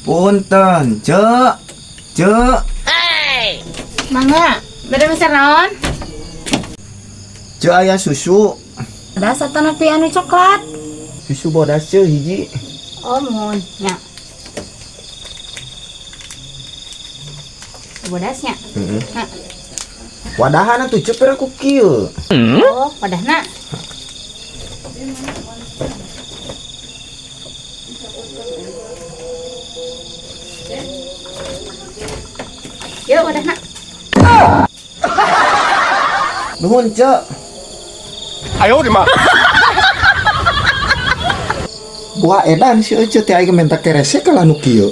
Punten, Cek. Cek. Mangga, bade meser naon? Cek aya susu. Bodas atanapi anu coklat? Susu bodas cek hiji. Oh, muhun nya. Bodasnya. Heeh. Ha. Wadahan atuh cek pira ku kieu. Oh, wadahna. Yuk, wadahna. Nuhun, Cek. 哎呦我的妈！ Buah edan si Ece teh aing minta keresek ka nu kieu.